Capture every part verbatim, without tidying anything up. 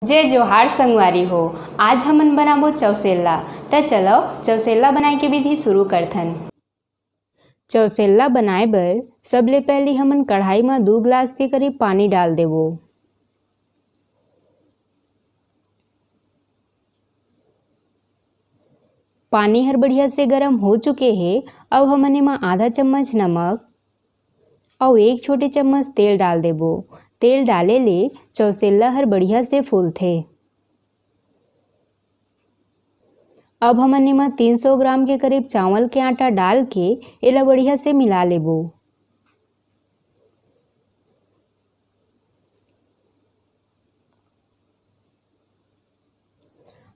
जय जोहार संगवारी हो, आज हमन बनाबो चौसेल्ला। त चलो चौसेल्ला बनाए के विधि शुरू करथन। चौसेल्ला बनाए बर सबले पहली हमन कढ़ाई म दू गिलास के करीब पानी डाल देबो। पानी हर बढ़िया से गरम हो चुके हे। अब हमन एमा आधा चम्मच नमक अउ एक छोटे चम्मच तेल डाल देबो। तेल डाले ले चौसेल्ला हर बढ़िया से फूलथे। अब हमन एमा तीन सौ ग्राम के करीब चावल के आटा डाल के एला बढ़िया से मिला लेबो।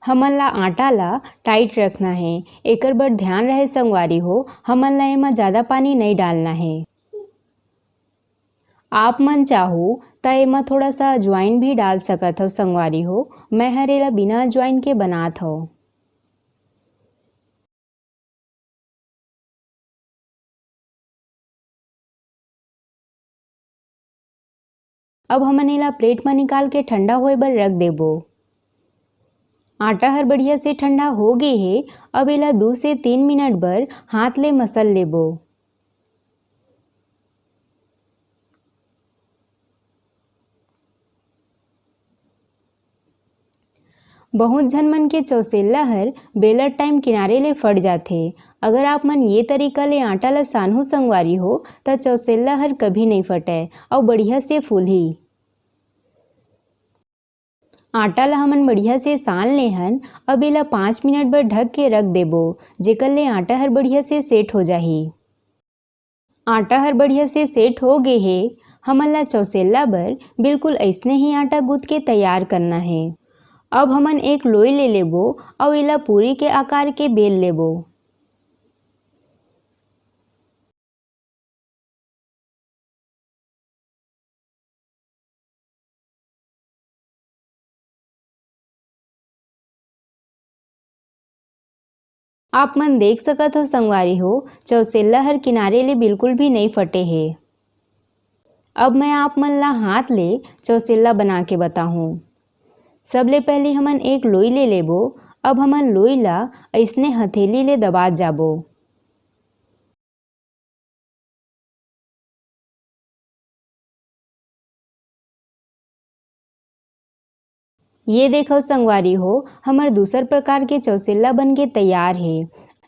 हमन ला आटा ला टाइट रखना हे, एकर बर ध्यान रहे संगवारी हो, हमन ला एमा ज्यादा पानी नई डालना हे। आप मन चाहो त एमा थोड़ा सा अजवाइन भी डाल सकत हव संगवारी हो, मैं हर एला बिना अजवाइन के बनात हव। अब हमन एला प्लेट म निकाल के ठंडा होए बर रख देबो। आटा हर बढ़िया से ठंडा हो गे हे। अब एला दू से तीन मिनट बर हाथ ले मसल लेबो। बहुत झन मन के चौसेल्ला हर बेलत टाइम किनारे ले फट जाथे। अगर आप मन ये तरीका ले आटा ल सानहू संगवारी हो, त चौसेल्ला हर कभी नइ फटय अउ बढ़िया से फूलही। आटा ल हमन बढ़िया से सान ले हन। अब एला पाँच मिनट बर ढक के रख देबो, जेकर ले आटा हर बढ़िया से सेट हो जाही। आटा हर बढ़िया से सेट हो गे हे। हमन ला चौसेल्ला बर बिल्कुल अइसने ही आटा गूंथ के तैयार करना हे। अब हमन एक लोई ले लेबो अउ एला पूरी के आकार के बेल लेबो। आप मन देख सकत हो संगवारी हो, चौसेल्ला हर किनारे ले बिल्कुल भी नइ फटे हे। अब मैं आप मन ला हाथ ले चौसेल्ला बना के बताहूँ। सबले पहली हमन एक लोई ले लेबो। अब हमन लोई ला अइसने हथेली ले दबात जाबो। ये देखो संगवारी हो, हमर दूसर प्रकार के चौसेल्ला बन के तैयार हे।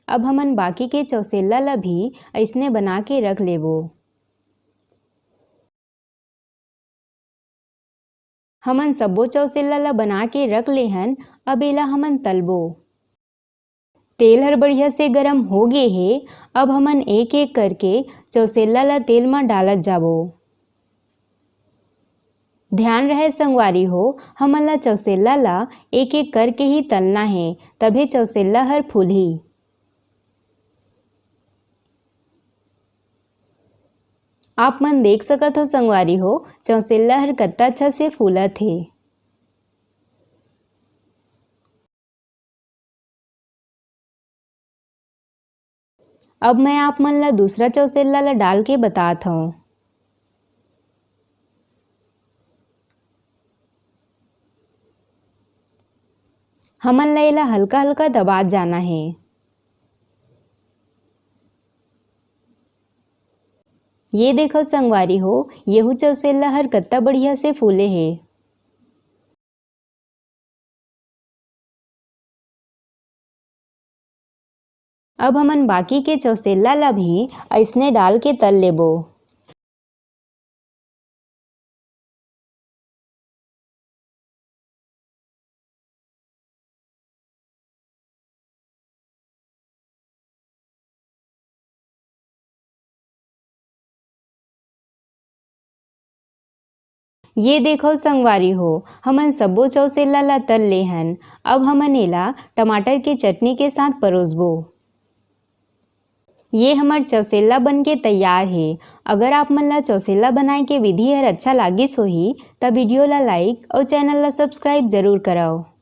अब हमन बाकी के चौसेल्ला ला भी अइसने बना के रख लेबो। हमन सब्बो चौसेल्ला ला बना के रख ले हन। अब एला हमन तलबो। तेल हर बढ़िया से गरम हो गे हे। अब हमन एक-एक करके चौसेल्ला ला तेल म डालत जाबो। ध्यान रहे संगवारी हो, हमन ला चौसेल्ला ला एक-एक करके ही तलना हे, तभे चौसेल्ला हर फूलही। आप मन देख सकत हो संगवारी हो, चौसेल्ला हर कत्ता अच्छा से फूलत हे। अब मैं आप मन ला दूसरा चौसेल्ला ला डाल के बतात हव। हमन ला एला हल्का-हल्का दबात जाना हे। ये देखो संगवारी हो, येहू चौसेल्ला हर कत्ता बढ़िया से फूले हे। अब हमन बाकी के चौसेल्ला ला भी अइसने डाल के तल लेबो। ये देखो संगवारी हो, हमन सब्बो चौसेल्ला ला तल ले हन। अब हमन एला टमाटर के चटनी के साथ परोसबो। ये हमर चौसेल्ला बन के तैयार हे। अगर आप मन ला चौसेल्ला बनाए के विधि हर अच्छा लागिस होही, त video ला like अउ channel ला subscribe जरूर करव।